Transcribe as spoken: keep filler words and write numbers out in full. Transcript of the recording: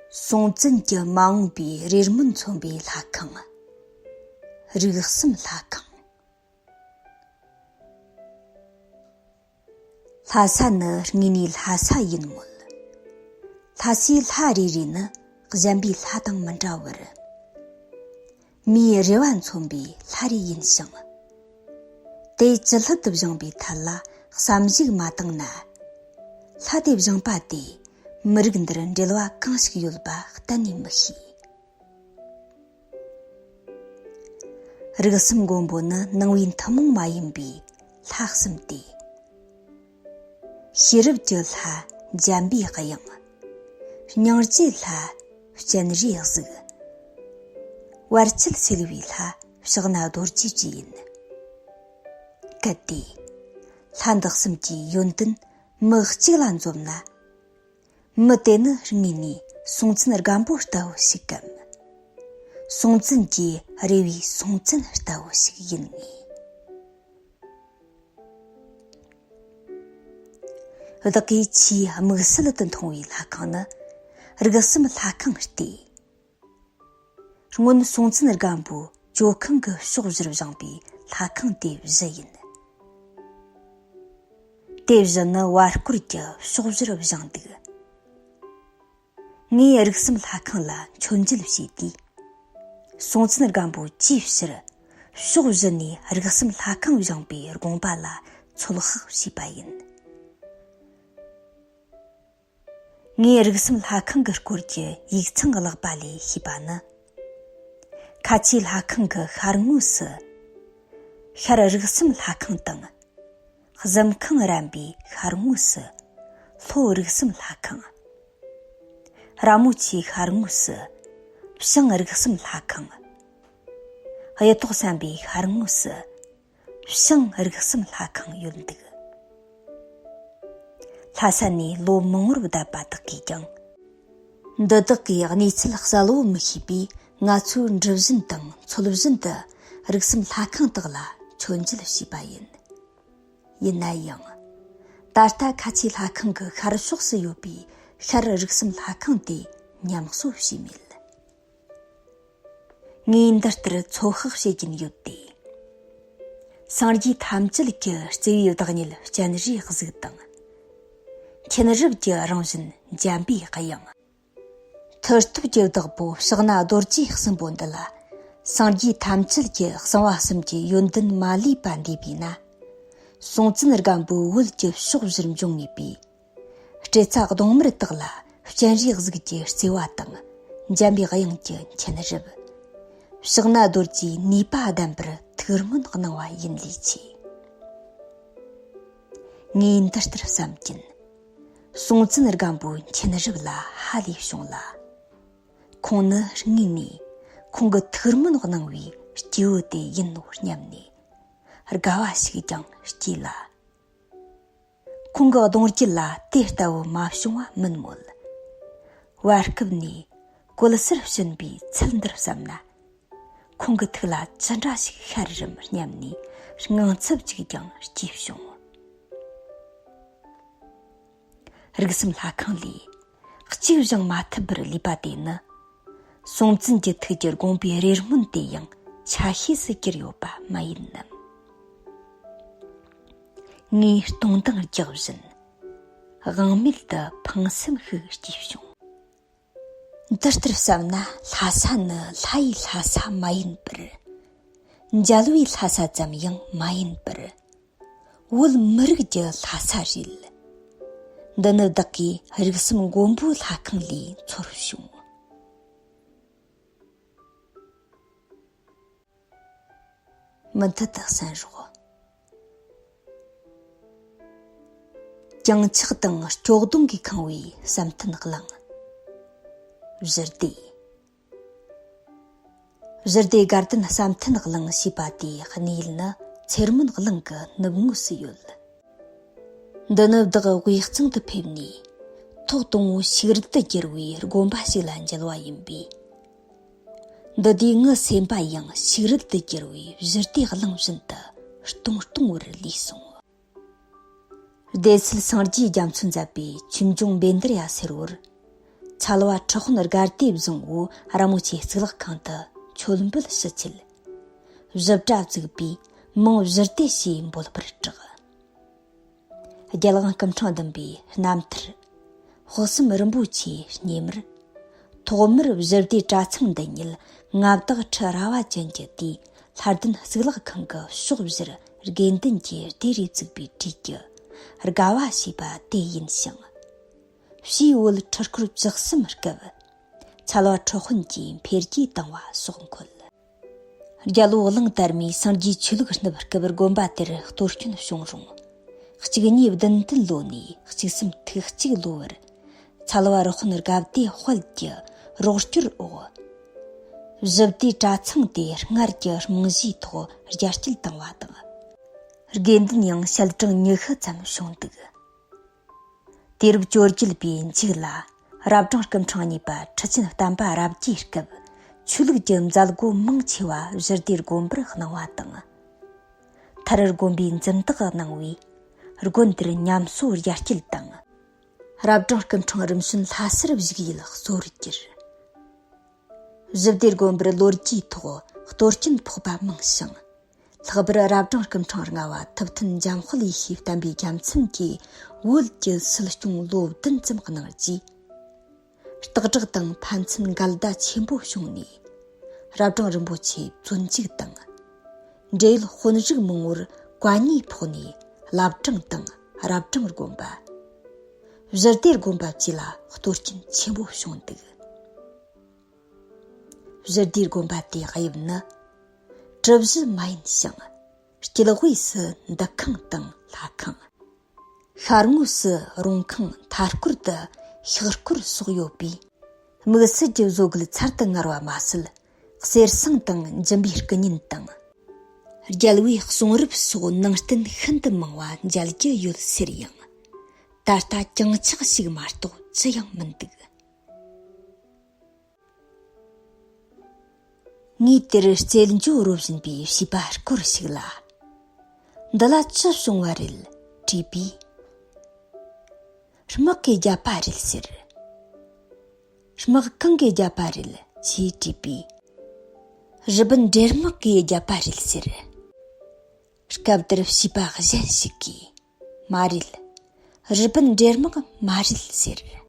སྲོང་བཙན་གྱི་མ་འོངས་པའི་རེ་སྨོན་མཚོན་པའི་ལྷ་ཁང་། རིགས་གསུམ་ལྷ་ཁང་། ལྷ་ས་ནི་དངོས་གནས་ལྷ་ས་ཡིན་མོད། ལྷ་སའི་ལྷ་རེ་རེ་ནི་གཞན་པའི་ལྷ་དང་མི་འདྲ་བར། མིའི་རེ་བ་མཚོན་པའི་ལྷ་རེ་ཡིན་ཞིང་། དེ་ཅི་སླད་དུ་བཞེངས་པའི་ཐད་ལ་བསམ་གཞིག་མ་བཏང་ན། ལྷ་དེ་བཞེངས་པ་དེ་མི་རིགས་འདིར་འབྲེལ་བ་གང་ཞིག་ཡོད་པ་གཏན་ནས་མི་ཤེས། རིགས་གསུམ་མགོན་པོ་ནི་ནང་པའི་ཐུན་མོང་མ་ཡིན་པའི་ལྷ་གསུམ་སྟེ། ཤེས་རབ་ཀྱི་ལྷ་འཇམ་པའི་དབྱངས། སྙིང་རྗེའི་ལྷ་སྤྱན་རས་གཟིགས། བར་ཆད་སེལ་བའི་ལྷ་ཕྱག་ན་རྡོ་རྗེ་བཅས་ཡིན། གལ་ཏེ་ལྷ་འདི་གསུམ་གྱི་ཡོན་ཏན་མི་གཅིག་ལ་འཛོམས་ན། མི་དེ་ནི་དངོས་ནས་སྲོང་བཙན་སྒམ་པོ་ལྟ་བུ་ཞིག་གམ། སྲོང་བཙན་གྱི་རེ་བའི་སྲོང་བཙན་ལྟ་བུ་ཞིག་ཡིན་ངེས། བདག་གིས་ཆེས་དམིགས་བསལ་དུ་མཐོང་བའི་ལྷ་ཁང་ནི་རིགས་གསུམ་ལྷ་ཁང་སྟེ། སྔོན་སྲོང་བཙན་སྒམ་པོའི་ཇོ་ཁང་གི་ཕྱོགས་བཞིར་བཞེངས་པའི་ལྷ་ཁང་དེ་བཞི་ཡིན། དེ་བཞི་ནི་བར་སྐོར་གྱི་ཕྱོགས་བཞིར་བཞེངས་འདུག། ངས་རིགས་གསུམ་ལྷ་ཁང་ལ་མཆོད་མཇལ་བྱས་དུས། སྲོང་བཙན་སྒམ་པོ་ཅིའི་ཕྱིར་ཕྱོགས་བཞི་ནས་རིགས་གསུམ་ལྷ་ཁང་བཞེངས་པའི་དགོངས་པ་ལ་ཚོད་དཔག་བྱས་པ་ཡིན། ངས་རིགས་གསུམ་ལྷ་ཁང་གི་སྐོར་གྱི་ཡིག་ཚང་བཀླགས་པ་ལས་ཤེས་པ་ནི། ཁ་ཆེའི་ལྷ་ཁང་གི་ཤར་ངོས་སུ། ཤར་རིགས་གསུམ་ལྷ་ཁང་དང་། གཟིམ་ཁང་རན་པའི་ཤར་ངོས་སུ། ལྷོ་རིགས་གསུམ་ལྷ་ཁང་། ར་མོ་ཆེའི་ཤར་ངོས་སུ། བྱང་རིགས་གསུམ་ལྷ་ཁང་། གཡུ་ཐོག་བསམ་པའི་ཤར་ངོས་སུ། བྱང་རིགས་གསུམ་ལྷ་ཁང་ཡོད་འདུག། ལྷ་ས་ནས་ལོ་མང་བོར་བསྡད་པ་དག་གིས་ཀྱང་། འདི་དག་གི་གནས་ཚུལ་གསལ་བོ་མི་ཤེས་པས། ང་ཚོས་འདྲི་བཞིན་དང་ཚོལ་བཞིན་དུ་རིགས་གསུམ་ལྷ་ཁང་དག་ལ་མཆོད་མཇལ་བྱས་པ་ཡིན། ཡིན་ན་ཡང་། ད་ལྟ་ཁ་ཆེའི་ལྷ་ཁང་གི་ཤར་ཕྱོགས་སུ་ཡོད་པའི་ཤར་རིགས་གསུམ་ལྷ་ཁང་དེ་ཉམས་གསོ་བྱས་མེད། ངས་འདི་ལྟར་ཚོད་དཔག་བྱེད་ཀྱིན་ཡོད་དེ། སངས་རྒྱས་ཐམས་ཅད་ཀྱི་བརྩེ་བའི་བདག་ཉིད་སྤྱན་རས་གཟིགས་དང་། མཁྱེན་རབ་ཀྱི་རང་བཞིན་འཇམ་པའི་དབྱངས། མཐུ་སྟོབས་ཀྱི་བདག་པོ་ཕྱག་ན་རྡོ་རྗེ་གསུམ་པོ་འདི་ལ། སངས་རྒྱས་ཐམས་ཅད་ཀྱི་གསང་བ་གསུམ་གྱི་ཡོན་ཏན་མ་ལུས་པ་འདུས་པས་ན། སྲོང་བཙན་སྒམ་པོའི་བོད་ཀྱི་ཕྱོགས་བཞིར་འབྱུང་ངེས་པའི། སྤྲེལ་ཚ་གདོང་དམར་དག་ལ་སྤྱན་རས་གཟིགས་ཀྱི་བརྩེ་བ་དང་། འཇམ་པའི་དབྱངས་ཀྱི་མཁྱེན་རབ། ཕྱག་ན་རྡོ་རྗེའི་ནུས་པ་ལྡན་པར་ཐུགས་སྨོན་གནང་བ་ཡིན་ལས་ཆེ། ངས་འདི་ལྟར་བསམ་གྱིན། སྲོང་བཙན་སྒམ་པོའི་མཁྱེན་རབ་ལ་ཧ་ལས་བྱུང་ལ། ཁོང་ནི་དངོས་ནས་ཁོང་གི་ཐུགས་སྨོན་གནང་བའི་སྐྱེས་བུ་དེ་ཡིན་ནོ་སྙམ་ནས་དགའ་བ་ཞིག་ཀྱང་སྐྱེས་ལ། ཁོང་གི་གདུང་རྒྱུད་ལ་དེ་ལྟ་བུ་མ་བྱུང་བ་མིན་མོད། བར་སྐབས་ནས་གོལ་སར་ཕྱིན་པའི་ཚུལ་འདིར་བསམ་ན། ཁོང་གི་ཐུགས་ལ་ཅི་འདྲ་ཞིག་ཤར་རིམ་སྙམ་ནས་དངངས་འཚབ་ཅིག་ཀྱང་སྐྱེས་བྱུང་། རིགས་གསུམ་ལྷ་ཁང་ལས་གཅིག་བཞེངས་མ་ཐུབ་པར་ལུས་པ་དེ་ནི། སྲོང་བཙན་གྱི་ཐུགས་ཀྱི་དགོངས་པའི་རེ་སྨོན་དེ་ཡང་ཆ་ཤས་སུ་གྱུར་ཡོད་པ་མ་ཡིན་ནམ། ངས་སྟོང་འདང་རྒྱག་བཞིན། དབང་མེད་དུ་ཕངས་སེམས་ཤིག་སྐྱེས་བྱུང་། འདི་ལྟར་བསམ་ན་ལྷ་ས་ནི་ལྷ་ཡི་ལྷ་ས་མ་ཡིན་པར། མཇལ་བའི་ལྷ་ས་ཙམ་ཡང་མ་ཡིན་པར། བོད་མི་རིགས་ཀྱི་ལྷ་ས་རེད། འདི་ནི་བདག་གིས་རིགས་གསུམ་མགོན་པོའི་ལྷ་ཁང་ལས་ཚོར་བྱུང་། མུ་མཐུད་དུ་གསན་རོགས། གྱང་ཆག་དང་སྐྱོག་སྡོང་གིས་ཁེངས་པའི་བསམ་གཏན་གླིང་། བཞི་སྡེ། བཞི་སྡེ་དགའ་ལྡན་བསམ་གཏན་གླིང་ཞེས་པ་དེའི་གནས་ཡུལ་ནི་ཚེར་མོན་གླིང་གི་ནུབ་ངོས་སུ་ཡོད། འདི་ནི་བདག་དབུས་གཙང་དུ་ཕེབས་ནས་ཐོག་དང་པོ་ཕྱུགས་རིགས་དུ་གྱུར་པའི་དགོན་པ་ཞིག་ལ་མཇལ་བ་ཡིན་པས། འདི་དུས་ངའི་སེམས་པ་ཡང་ཕྱུགས་རིགས་དུ་གྱུར་པའི་བཞི་སྡེ་གླིང་བཞིན་དུ་སྟོང་སྟོང་བར་ལུས་སོང་། སྡེ་སྲིད་སངས་རྒྱས་རྒྱ་མཚོས་མཛད་པའི་ཆོས་འབྱུང་བཻ་ནྡྷར་ཡ་ཟེར་བར། ཚལ་བ་ཁྲི་དཔོན་དགའ་བདེ་བཟང་བོ་ར་མོ་ཆེའི་གཙུག་ལག་ཁང་དུ་མཆོད་འབུལ་ཞུ་ཆེད། བཞི་སྒྲ་བཙུགས་པས་མིང་བཞི་སྡེ་ཞེས་འབོད་པར་གྲགས། རྒྱལ་དབང་སྐུ་ཕྲེང་བདུན་པའི་རྣམ་ཐར། དཔག་བསམ་རིན་པོ་ཆེའི་སྙེ་མར། ཐོག་མར་བཞི་སྡེ་གྲྭ་ཚང་འདི་ཉིད་མངའ་བདག་ཁྲི་རལ་པ་ཅན་གྱི་དུས་ལྷ་ལྡན་གཙུག་ལག་ཁང་གི་ཕྱོགས་བཞིར་དགེ་འདུན་གྱི་སྡེ་རེ་བཙུགས་པའི་གྲས་ཀྱི་དགའ་བ་ཞེས་པ་དེ་ཡིན་ཞིང་། ཕྱིའི་བོད་ཁྲི་སྐོར་བཅུ་གསུམ་སྐབས། ཚལ་བ་ཁྲི་དཔོན་གྱིས་འཕེལ་རྒྱས་བཏང་བ་སོགས་འཁོད། རྒྱལ་པོ་གླང་དར་མས་སངས་རྒྱས་ཆོས་ལུགས་བསྣུབས་སྐབས་དགོན་པ་དེར་གཏོར་སྐྱོན་བྱུང་རུང་། གཅིག་གཉིས་བདུན་བདུན་ལོ་ནས་གཅིག་གསུམ་ཐིག་གཅིག་ལོ་བར། ཚལ་བ་རི་དཔོན་དགའ་བདེ་དཔལ་གྱི་རོགས་སྐྱོར་འོག་བཞི་སྡེ་གྲྭ་ཚང་དེ་སྔར་གྱི་རྨང་གཞིའི་ཐོག་རྒྱ་སྐྱེད་བཏང་བ་དང་། དགེ་འདུན་ཡང་ཞལ་གྲངས་ཉི་ཤུ་ཙམ་བྱུང་འདུག་དུས་རབས་བཅོ་བརྒྱད་པའི་མཇུག་ལ་རབ་འབྲིང་སྐུ་ཕྲེང་གཉིས་པ་ཁྲི་ཆེན་བསྟན་པ་རབ་རྒྱས་སྐབས་ཆོས་ལུགས་ཀྱི་མཛད་སྒོ་མང་ཆེ་བ་བཞི་སྡེ་དགོན་པར་གནང་བ་དང་། མཐར་དགོན་པའི་འཛིན་བདག་གནང་བས་དགོན་དེར་ཉམས་གསོ་རྒྱ་སྐྱེད་དང་། རབ་འབྲིང་སྐུ་ཕྲེང་རིམ་བྱོན་ལྷ་སར་བཞུགས་ཡུལ་གཙོ་བོར་གྱུར། བཞི་སྡེ་དགོན་པར་ལོ་རྒྱུས་ཐོག་གཏོར་སྐྱོན་ཕོག་པ་མང་ཞིང་། ལྷག་པར་རབ་འབྲིང་སྐུ་ཕྲེང་ལྔ་བ་ཐུབ་བསྟན་འཇམ་དཔལ་ཡེ་ཤེས་བསྟན་པའི་རྒྱལ་མཚན་གྱིས་བོད་ཀྱི་སྲིད་སྐྱོང་ལོ་བདུན་ཙམ་གནང་རྗེས། སྟག་བྲག་དང་ཕན་ཚུན་འགལ་ཟླ་ཆེན་པོ་བྱུང་ནས། རབ་འབྲིང་རིན་པོ་ཆེ་བཙོན་འཇུག་དང་། འབྲེལ་ཡོད་དཔོན་རིགས་མང་བོར་བཀའ་ཉེས་ཕོག་ནས་བླ་བྲང་དང་རབ་འབྲིང་དགོན་པ། བཞི་སྡེ་དགོན་པ་བཅས་ལ་གཏོར་སྐྱོན་ཆེན་པོ་བྱུང་འདུག་བཞི་སྡེའི་དགོན་པ་དེའི་དབྱིབས་ནི། གྲུ་བཞི་མ་ཡིན་ཞིང་། དཀྱིལ་དབུས་སུ་འདུ་ཁང་དང་ལྷ་ཁང་། ཤར་ངོས་སུ་རོང་ཁང་མཐའ་སྐོར་དུ་ཤག་སྐོར་སོགས་ཡོད་པས། དམིགས་བསལ་གྱི་བཟོ་བཀོད་ཚར་དུ་དངར་བ་མ་ཟད། གསེར་ཟངས་དང་འཇིམ་པའི་སྐུ་བརྙན་དང་། རྒྱལ་བའི་གསུང་རབ་སོགས་ནང་རྟེན་ཤིན་ཏུ་མང་བ་མཇལ་རྒྱུ་ཡོད་ཟེར་ཡང་། ད་ལྟ་གྱང་ཆག་ཞིག་མ་གཏོགས་ཅི་ཡང་མི་འདུག་ངས་དེར་རྩེད་འཇོ་རོལ་བཞིན་པའི་བྱིས་པ་སྐོར་ཞིག་ལ། འདི་ལ་ཅི་བྱུང་བ་རེད་དྲིས་པས། དམག་གིས་བརྒྱབ་པ་རེད་ཟེར། དམག་གང་གིས་བརྒྱབ་པ་རེད་ཅེས་དྲིས་པས། རི་པིན་འདྲེ་དམག་གིས་བརྒྱབ་པ་རེད་ཟེར། སྐབས་དེར་བྱིས་པ་གཞན་ཞིག་གིས། མ་རེད། རི་པིན་འདྲེ་དམག་མ་རེད་ཟེར།